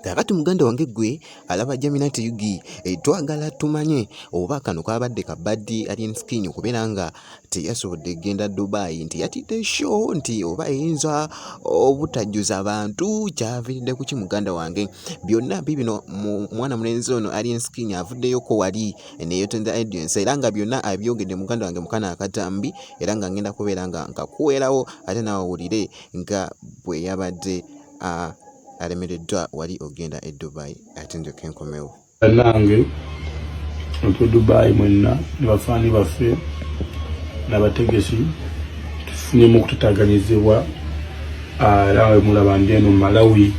Kaakati muganda wange ggwe alaba Jaminat UG, twagala tumanye oba kano kabadde ka Bad Alien Skin okubeera nga teyasobodde kugenda Dubai, nti yatidde show nti oba eyinza obutajjuza bantu, kyaviiridde ku ki muganda wange? Byonna biibino mwana mulenzi ono Alien Skin avuddeyoko wali ne yeetonda audience era nga byonna abyogedde muganda wange mu kano akatambi, era nga ngenda kubeera nga nkakuweerawo ate naawe owulire nga bwe yabadde alemereddwa wali ogenda e Dubai, ate ndyoke nkomewo. Bannange otwe Dubai mwenna ne bafaani baffe n'abategesi, tufunyemu okutataganyizibwa, era nga mulaba ndi eno Malawi.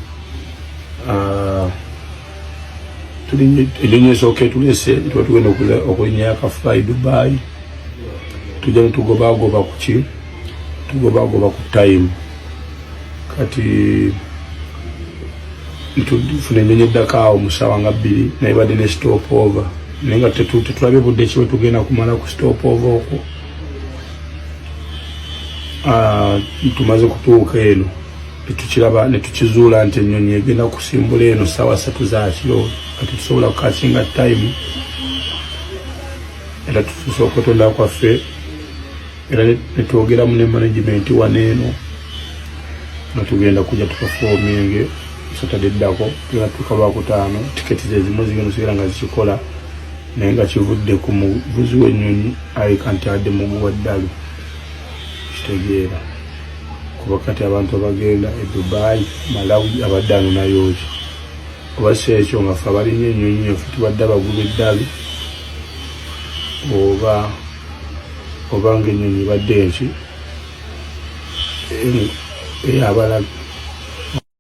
Enyonyi esooka etulese, tuba tugenda okulinnya akafly Dubai, tujja netugobagoba kuki, tugobagoba ku time. Kati tufuna enyonyi eddako awo mu ssaawa nga 2, naye badde ne stop over, naye nga tetulabye budde ki bwe tugenda kumala ku stop over okwo. Tumaze kutuuka eno netukiraba netukizuula nti ennyonyi egenda kusimbula eno ssaawa 3 za kiro, kati tusobola kukakinga time. Era tutuuse okwetonda kwaffe, era netwogeramu ne management wano eno nga tugenda kujja tuperforminge Saturday eddako, tugenda tutuuka Lwakutaano. Tiketi zezimu zigenda osigala nga zikikola, naye nga kivudde ku muvuzi w'ennyonyi aleka nti adde muguwa ddalu, kitegeera kuba kati abantu abagenda e Dubai, Malawi abadde anonayo ki? Oba si ekyo nga ffe abalinnya ennyonyi yaffe tubadde abaguba eddalu, oba nga ennyonyi badde nki eyabalalu.